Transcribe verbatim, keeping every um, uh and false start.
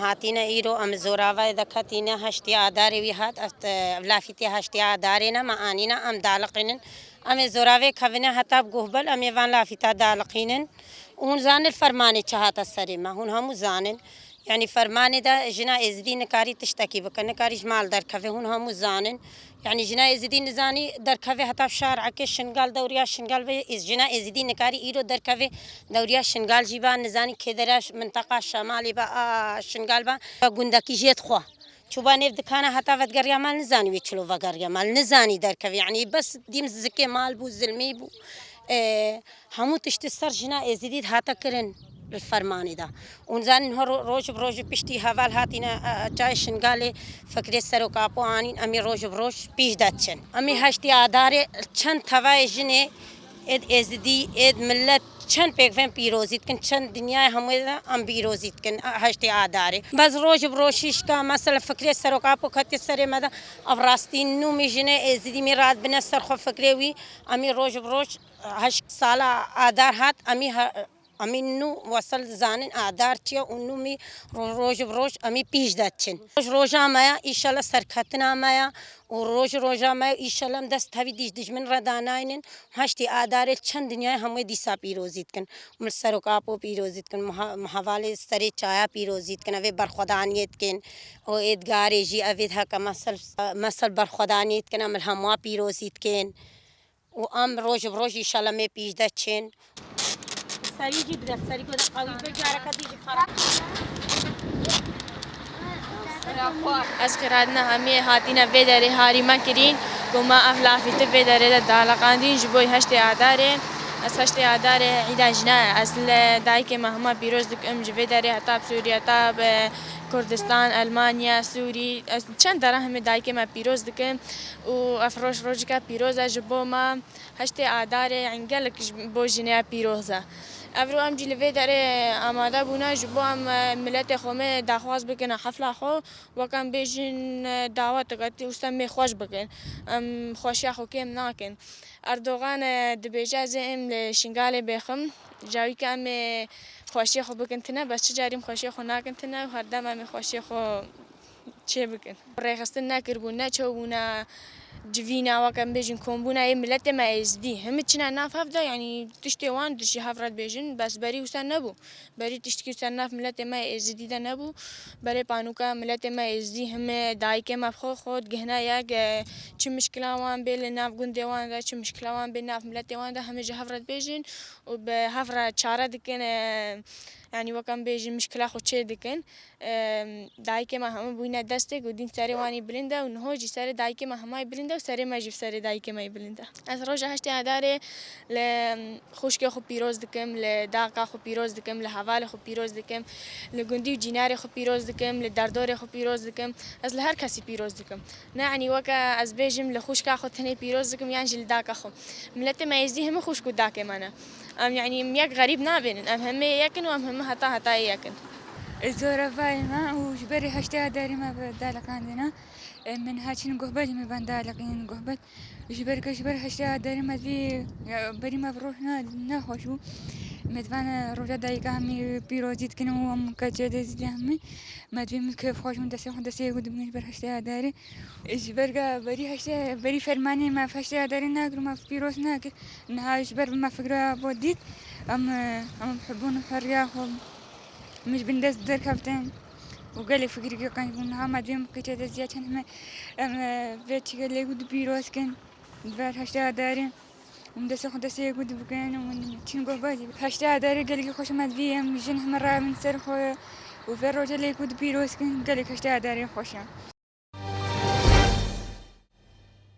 Hatîne îro, em zoravayê de ketîne, heştê Adarê wî hat, ev, ev lafîtê heştê Adarê ne, me anîne, em daliqînin. Em ê zoravê kevine heta bi guhbel, em ê van lafîta daliqînin. Û hûn zanin fermanê çi hate serê me, hûn hemû zanin. Yanî fermanê de jina Êzidî nikarî tiştekî bike, nikarî ji mal derkeve, hûn hemû zanin. Yanî jina Êzidî nizanî derkeve heta şarekê Şingal, dewriya Şingal be, jina Êzidî nikarî îro derkeve dewriya Şingal jî be, nizanî kêdera minteqa Şemalê be, a Şingal be, gundekî jê dixwe. Çûba nêv dikana heta vedigeriya mal, nizanî wê çilo vegeriya mal, nizanî derkeve. Yanî bes dîm zikê mal bû, zilmî bû. E, Hemû tiştî ser jina Êzidî hate kirin li fermanê de. Hûn zanin ho ro-, roj bi roj piştî heval hatîne, e, çayê Şingalê fikrê Serok Apo anîn, em ê roj bi roj pîş de diçin. Em ê heştê Adarê çend tevayê jinê êd Êzidî, êd millet çend pêkvên pîrozî dikin, çend dinyayê hemûyê de em pîrozî dikin, e, heştê Adarê. Bes roj bi roj şîşka, mesela fikrê Serok Apo ketiye serê me de, ev rastî nû mî jinê Êzidî mî radibine ser xwe fikrê wî, em ê roj bi roj heşt sala Adar hat, em ê he-, em ê nû wesel zanin Adar çi ye û nû mî ro-, roj bi roj em ê pîş de diçin. Roj roja me ye, înşallah serketina me ye û roj roja me ye, înşallah em dest tevî dij dijmin re danaynin. Heştê Adarê çend dinyayê hemûyê dîsa pîrozî dikin. Min Serok Apo pîrozî dikin, min ha-, min hevalê serê çaya pîrozî dikin, evê berxwedaniyê dikin. Û êdgarê jî evê heke mesel, mesel berxwedaniyê dikin, em li hemwa pîrozî dikin. û em roj bi roj înşallah mê pîş de çên. Serî jî bide, serî ku de qawî be, careke dî jî xera. Ez xiradina hemî hatîne vê derê harî me kirîn, ku me ev lafî tu vê derê de daliqandîn ji bo heştê Adarê. Ez heştê Adarê îda jina, ez li dayikê me hema pîroz dikim, ji vê derê heta bi Sûrî, heta bi Kurdistan, Elmanya, Sûrî, ez çend dera hemî dayikê me pîroz dikim. û ev roj rojeke pîroz e ji bo me. Heştê Adarê, yanî gelek ji bo jinê pîroz e. Evro em jî li vê derê amade bûne ji bo em, e, miletê xwe me daxwaz bikin hefla xwe, wek em bêjin, e, dawetek e, wisa mê xweş bikin. Em xweşiya xwe kêm nakin. Erdogan, e, dibêje ez ê em li Şingalê bêxim. Jawî ke em ê xweşiyê xwe bikin tine, bes çi carî em xweşiyê xwe nakin tine û herdem em ê xweşiyê xwe çê bikin. Rêxistin nekiribûn, neçewbûna civîna, weke em bêjin kombûna yê miletê me êzdî. Himi çine nav hev de, yanî tiştê wan dişî hev re dibêjin, bes berî wisa nebû. Berî tiştkî wisa nav miletê me êzdî de nebû. Berê panûka miletê me êzdî himi dayikê me bi xwe, xwe digihne yek, e, çi mişkila wan bê li nav gundê wan de, çi mişkila wan bê nav miletê wan de, himi ji hev re dibêjin û bi hev re çare dikin, e, yanî weke em bêjin mişkila xwe çê dikin. Em, dayikê me hemû bûyne destek û dîn serê wan yî bilind e û niho jî serê dayikê me hema yî bilind e û serê me jî bi serê dayikê me yî bilind e. Ez roja heştê Adarê li xwişkê xwe pîroz dikim, li dayika xwe pîroz dikim, li hevalê xwe pîroz dikim, li gundî û cînarê xwe pîroz dikim, li derdorê xwe pîroz dikim. Ez li her kesî pîroz dikim. Ne, yanî weke ez bêjim li xwişka xwe tenê pîroz dikim yan jî li dayika xwe. Miletê me êzdî hemî xwişk û dayikê me ne. Em, yanî, em yek xerîb nabênin. Em hemê yek in û em hemî heta hetayê yek in. Ez zoravayê me û ji berê heştê Adarê me bi daliqandine. E, min haçin guhbet, min van daliqînin guhbet. Ji ber ke ji ber heştê Adarê me vî, ya, berî me bi roj ne, nexweş bû. Me divan, e, roja dayika hemî pîrozî dikin û em keçê de zî hemî. Me divê min kêf xweş min destê xwe destê yek û dibin ji ber heştê Adarê. Ji ber ke berî heştê, berî fermanê me heştê Adarê nakir, me pîroz nakir. Niha ji ber me fikra bo dît, em, em hibûn heriya xwe min ji bin dest derkeftin û gelek fikirî qenc bûn. Niha me divê min qîçe de ziya çend me em vê çîke lê ku dipîroz kin. Di ber heştê Adarê. Em destê xwe destê yek û du bikin, em çin goh bazî. Heştê Adarê gelekî xweş e, me divê em jin heme ramin ser xwe û vê roja lê ku dipîroz kin, gelek heştê Adarê xweş e.